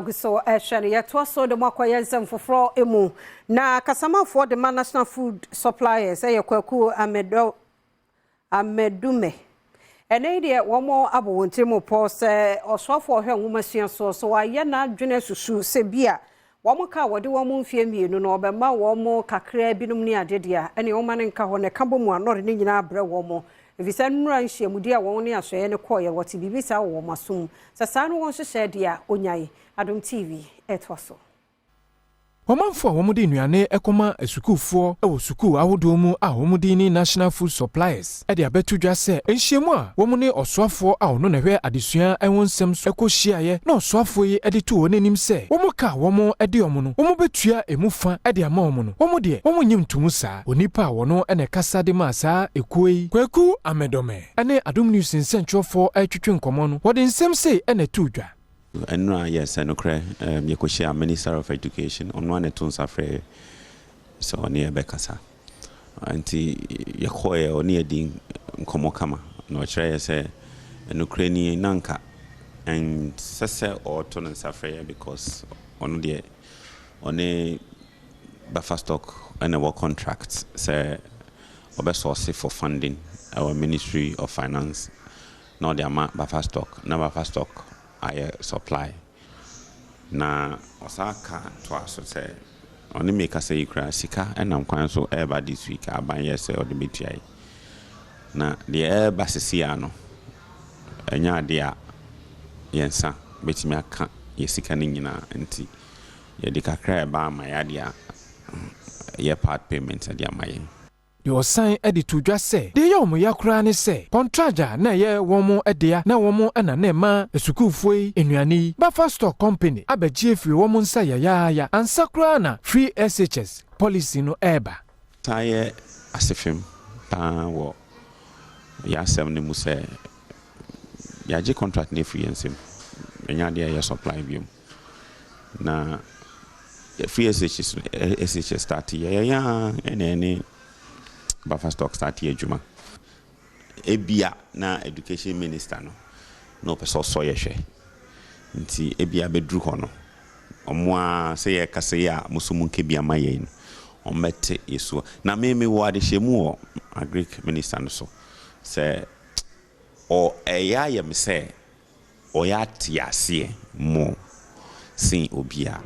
Ogu so ɛhwɛ no. Yɛtoa so de mo akɔyɛ nsɛm foforɔ mu, na kasamafoɔ de ma National Food Suppliers, ɛyɛ Kwaku Amedo Amedume. Ɛnɛ yi deɛ, wɔn abɔ wɔn tirim pɔ sɛ ɔsoafoɔ ɔhwɛ nwoma sua soɔ so wayɛ n'adwene susu sɛ bi a wɔn ka wɔde wɔn mfie 2 no, ɔbɛma wɔn kakra binom ne adeɛ deɛ, ɛne wɔn ne nka hɔ na ɛka bɔ mu a, nɔɔre ne nyinaa brɛ wɔn, efisɛ nnura nhyiamudi a wɔn ne asɔeɛ no kɔɔyɛ, wɔte biribi saa wɔ wɔn asom sɛ saa no wɔn hyehyɛ deɛ a onyae. Adom TV ɛtoa so. Ɔmanfo a wɔde nnuane kɔma asukuufoɔ wɔ sukuu ahodoɔ mu a wɔde ne National Food Suppliers de abɛto dwa sɛ nhyiamu a wɔn ne ɔsoafoɔ a ɔno na ɛhwɛ adesua ho nsɛm so kɔ hyiaeɛ na ɔsoafoɔ yi de to wɔn anim sɛ wɔn ka wɔn de wɔn no, wɔn bɛtua emu fa de ama wɔn no, wɔn deɛ wɔn nyɛ ntomu saa. Onipa a wɔno na ɛkasa de maa saa ekuo yi, Kwaku Amedɔmɛ, ne Adom News nsɛntwerɛfoɔ retwetwe nkɔmmɔ no, wɔde nsɛm sei na ɛtoo dwa. Ɛnora yɛ sɛ nokorɛ yɛkɔhyia Minister of Education. Ɔno a ne to nsa frɛ sɛ ɔne yɛbɛkasa, nti yɛkɔɛ, ɔne yɛdi nkɔmmɔ kama na ɔkyerɛ yɛ sɛ nokorɛ ni na nka ɛnsɛ sɛ ɔɔto no nsa frɛ yɛ, because ɔno deɛ, ɔne buffer stock ɛna ɛwɔ contract sɛ ɔbɛsource for funding ɛwɔ Ministry of Finance na ɔde ama buffer stock na buffer stock ayɛ supply. Na ɔsan ka toa so sɛ ɔne me kasa yi koraa, sika ɛnam kwan so ɛreba this week a aban yɛ sɛ ɔde bɛtua yi, na deɛ ɛreba sisi a no, ɛnyɛ adeɛ a yɛn nsa bɛtumi aka yɛ sika no nyinaa, nti yɛde kakra a ɛba ama yɛ adeɛ a yɛ part payment de ama yɛn. Deɛ ɔsan de to dwa sɛ deɛ ɛyɛ wɔn ya koraa ne sɛ contract a na ɛyɛ wɔn dea na wɔn na na ɛma asukuufoɔ yi nnuane yi, Buffer Stock Company abɛgye afiri wɔn nsa yayaaya ansa koraa na Free SHS policy no ɛreba. Saa yɛ asefem paa wɔ yɛ asɛm no mu sɛ yɛagye contract no afiri yɛn nsam, ɛnyɛ adeɛ a ɛyɛ supply biom. Na Free SHS SHS start yɛyɛ a, ɛna ɛne buffer stock start yɛ adwuma. Ebia na Education Minister no na ɔpɛ sɛ ɔsɔ yɛ hwɛ, nti ebia bɛduru hɔ no, ɔmo a sɛ yɛkasa yi a, mo so mo nka bi ama yɛn no, ɔmmɛte yɛ soɔ. Na me mewɔ adehyɛmu wɔ Agric Minister no so sɛ ɔ ɛyɛ ayɛ me sɛ ɔyɛ ate aseɛ mo sen obiara.